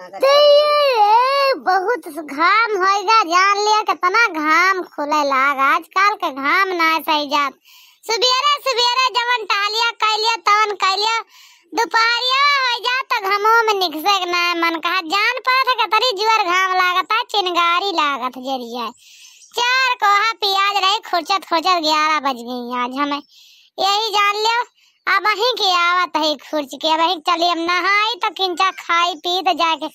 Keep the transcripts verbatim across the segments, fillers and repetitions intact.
तो ये, ये बहुत घाम होइगा, जान लिया कितना घाम खुले लाग। आजकल के घाम ना सही जात। सुबेरे सुबेरे जवन टहलिया कैलिया तवन कैलिया, दुपहरिया हो जात तो घमो में निकसे के ना मन कहा। जान पड़त है कितनी जुअर घाम लागत है, चिनगारी लागत जरिया। चार कोहा प्याज रही, खुरचत खुरचत ग्यारह बज गई आज हमें। यही जान लियो, अब अहीं के आवत है खुर्च के, अब अहीं चली हम नहाई तो किंचा खाई पी तो जाके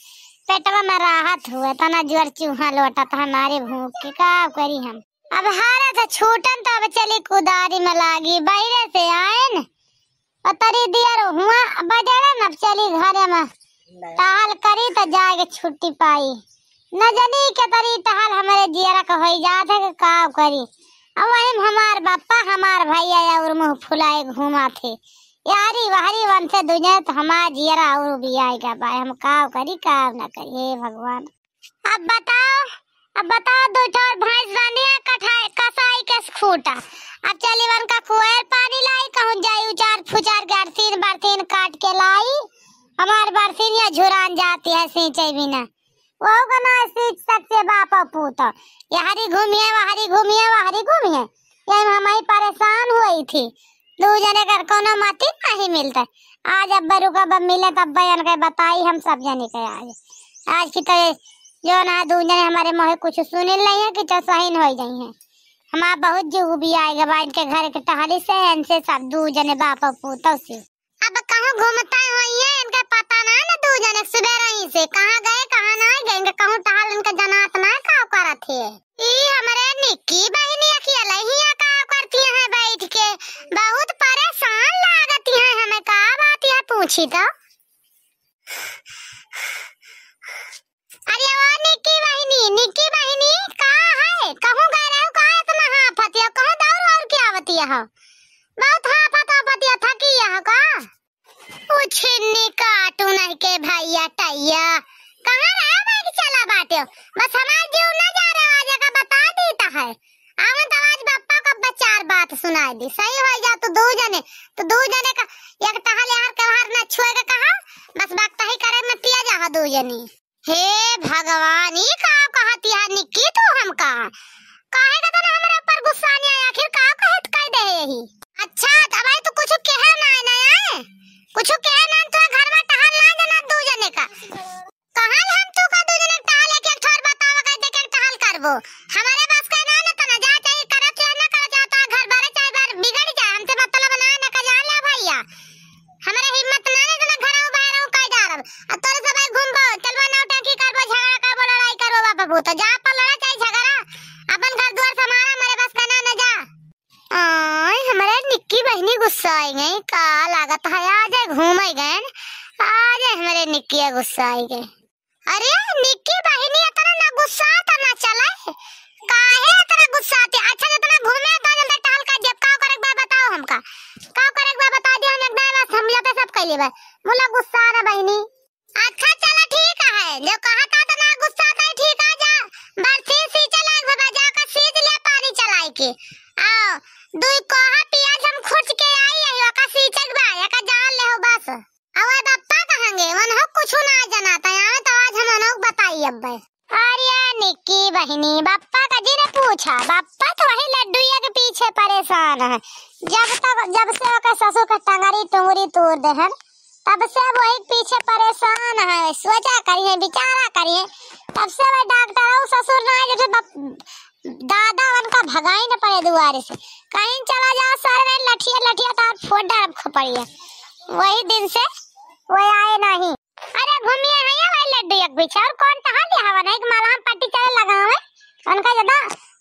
पेटवा में राहत हुए, तना जुअर चूहा लोटत है हमारे भूख के, का करी हम। अब हारे से छूटन तो अब चली कुदारी में लागी, बहिरे से आयन, पतरी दियर हुआ बजरन, अब चली घरे में टहल करी तो जाके छुट्टी पाई। न जनी के तरी टहल हमरे जियरा के होई जात है कि काव करी। अब वही में हमार बापा, हमार भैया और मुँह फुलाए घूमा थे। यारी वहरी वन से दुनिया तो हमार जियरा और भी आएगा बाय, हम काव करी, काव न करी, हे भगवान। अब बताओ, अब बताओ, दो ठोर भैंस बांधी है, कठाई, कसाई के खूटा। अब चली वन का कुआर पानी लाई, कहूँ जाई उचार फुचार के अरसीन बरसीन काट के लाई। हमार बरसीन या झुरान जाती है सींचे बिना। वहू का ना सींच सकते बाप और पूत। यहरी घूमिए, वहरी घूमिए, वहरी घूमिए। यही में हम ही परेशान हुई थी। दू जने कर कोनो मती नहीं मिलते। आज अब्बे रुका, अब मिले तब बयान के बताई हम सब जने के आज। आज की तो जो ना दू जने हमारे मुँहे कुछ सुनिल नहीं है कि चौसहीन हो जाई हैं। हमार बहुत जीव भी आएगा बा इनके घर के टहली से, इनसे सब दू जने बाप और पूतों से। अब कहूँ घूमता होई है, इनके पता ना ना दू जने सुबह रही से कहाँ गए, कहाँ ना गए, इनके कहूँ टहल इनके जनात ना का करत है। ई हमरे निक्की बहिनी अकेले हियाँ का करती हैं बैठ के, बहुत परेशान लागती हैं हमें, का बात है पूछी तो। अरे ओ निक्की बहिनी, निक्की बहिनी, का है? कहूँ गए रहो का इतना हाफत या? कहूँ दौड़ और क्या आवती हो? बहुत हाफत हाफत या, थकी या का? ओ छिन्नी काटू नहीं के भैया टैया, कहाँ रहा भाई के चला बाटे? बस हमार जीव न जा रहा, आज का बता देता है। आवन तो आज बप्पा का बच्चा चार बात सुनाई दी। सही हो जा तू दू जने, तू दू जने का एक टहल यार के बाहर न छुए के कहा, बस बकतही करे न पिया जा दू जने। हे भगवान, ई का कहत या निक्की तू हमका? काहे का तना हमरा ऊपर गुस्सा नहीं आया? आखिर का कहत कह दे यही? अच्छा, त भाई तू कुछ कहे ना, ना आए? कुछ कहे ना, तू घर में टहल ना जना दू जने का। कहाँ हम तू का दू जने टहल एक, एक ठोर बतावा का देख एक टहल करबो। हमारे बस का ना, ना तना जा चाहे करत चाहे ना करत, चाहे तो घर बारे चाहे बार बिगड़ जाए, हमसे मतलब ना, ना का जान ले भैया। हमरे हिम्मत ना, ना तना घर बाहर कह जा रब। अब तोरे सब घूमबो, चलबो नौटंकी करबो, झगड़ा करबो, लड़ाई करबो बाप बहू। तो जा अपन लड़ा चाहे झगड़ा, अपन घर द्वार संभाला, हमारे बस का ना, ना जा। आय, हमरे निक्की बहिनी गुस्साई गई, का लागत है, आ जाए घूमे गए, आ जाए हमरे निक्किया गुस्साई गए। अरे, निक्की बहिनी इतना ना गुस्सा तो ना चले, काहे इतना गुस्सा आती? अच्छा, जितना घूमे था, जल्दी टहल कर, जब का करे के बा बताओ हमका, का करे के बा बता दिया, हम एक दाएं बस हम यहाँ पे सब कैले बा, मुला गुस्सा ना बहिनी। अच्छा चला ठीक है, जो कहा था तो ना गुस्सा था, ठीक आ जा। बरसी सींचे लायक बाबा, जाकर सींच ले पानी चलाई के। आओ, दुई कोहा पियाज हम खुर्च के आई है, ओका सींचे के बा, एका जान ले हो बस। अब ओए बप्पा कहेंगे, उन्हों कुछ ना जनाता, आवे तो आज हम उन्हों बताई अब्बे। अरे निक्की बहिनी, बप्पा का जी ने पूछा, बप्पा तो वही लड्डूया के पीछे परेशान है। जब तक, जब से ओके ससुर के टंगरी टुंगरी तोड़ दे हन, तब से अब वही पीछे परेशान है, सोचा करिए, विचारा करिए। तब से वह डॉक्टर और ससुर ना आए, जब से बप-, दादा उनका भगाई न पड़े दुआरे से, कहीं चला जा सर, नहीं लठिया लठिया तार फोड़ डालब खोपड़िया। वही दिन से वो आए नहीं। अरे घूमिए है ये वही लड्डू एक पीछे, और कौन टहल ले हवा नहीं, मलहम पट्टी चले लगावे, उनका ज्यादा,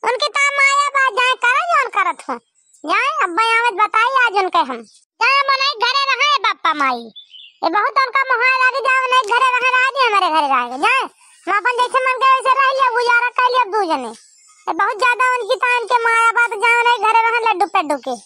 उनकी तो माया बा, जाए करा जौन करत हो। जाए, अब्बा आवत बताई आज उनके हम। जाए, मनाई घरे रहे बापा माई। ये बहुत उनका मोहाय लागी, जाए, मनाई घरे रहे, राजी हमारे घरे रहे। जाए, हम अपन जैसे मन के वैसे रह लिया, गुजारा कर लिया दू जने। ये बहुत ज्यादा उनकी तो इनके माया बात, जाए, मनाई घरे रहे लड्डू पेड्डू के।